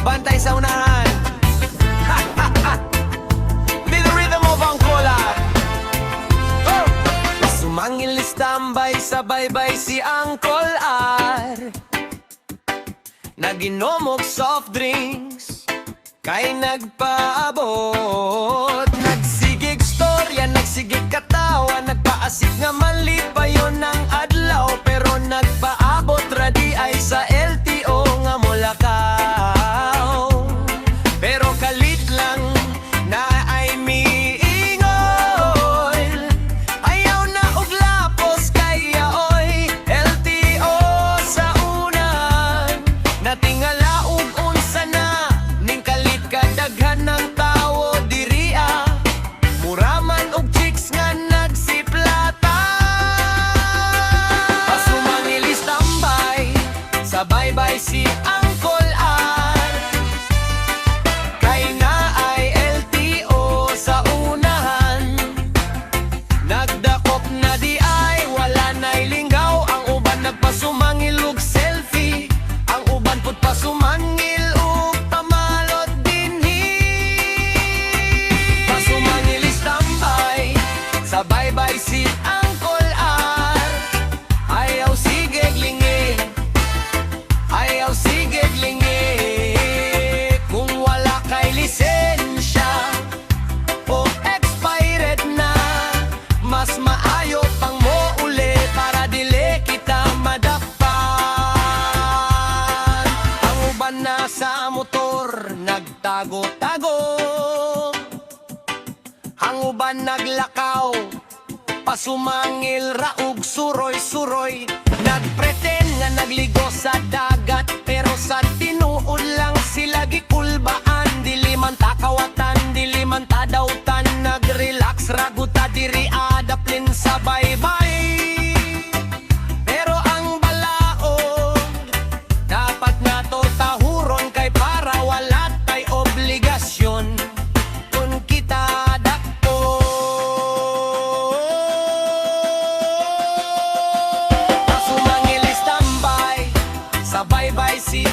Bantay sa unahan. Be the rhythm of Uncle R. Oh! Sumangil standby sa baybay si Uncle R. Naginom og soft drinks kay nagpaabot. Nagsigig storya, nagsigig katawa, nagpaasik nga malipayon ng adlaw, pero nagpaabot ra diay sa LTO nga molakaw. Pero kalit lang naay miingon, "Ayaw na og lapos kay oy LTO sa unan." Natingala og unsa na ning kalit kadaghan ng tawo diriya. Mura man og chicks nga nagsiplata. Pasumangil standby sa baybay si Uncle R. Kay naay LTO sa unahan. Nagdakop na diay, wala na'y linggaw. Ang uban nagpasumangil og selfie. Ang uban pud pasumangil og pamalot dinhi. Pasumangil standby sa baybay si Uncle R. Ayaw sige lingi. Ayaw sige lingi. Kung wala kay lisensya o expired na, mas maayo pang mo uli para dili kita madakpan. Ang uban na sa motor nagtago-tago. Ang uban naglakaw, pasumangil ra og suroy-suroy. Nagpretend nga nagligo sa dagat, pero sa tinuod lang sila gikulbaan. Dili man ta kawatan, dili man ta dautan. Nagrelax ra gud ta diri adaplin sa baybay. Pero ang balaod dapat nato tahuron kay para wala tay obligasyon kung kita dakpon. Pasumangil standby sa baybay si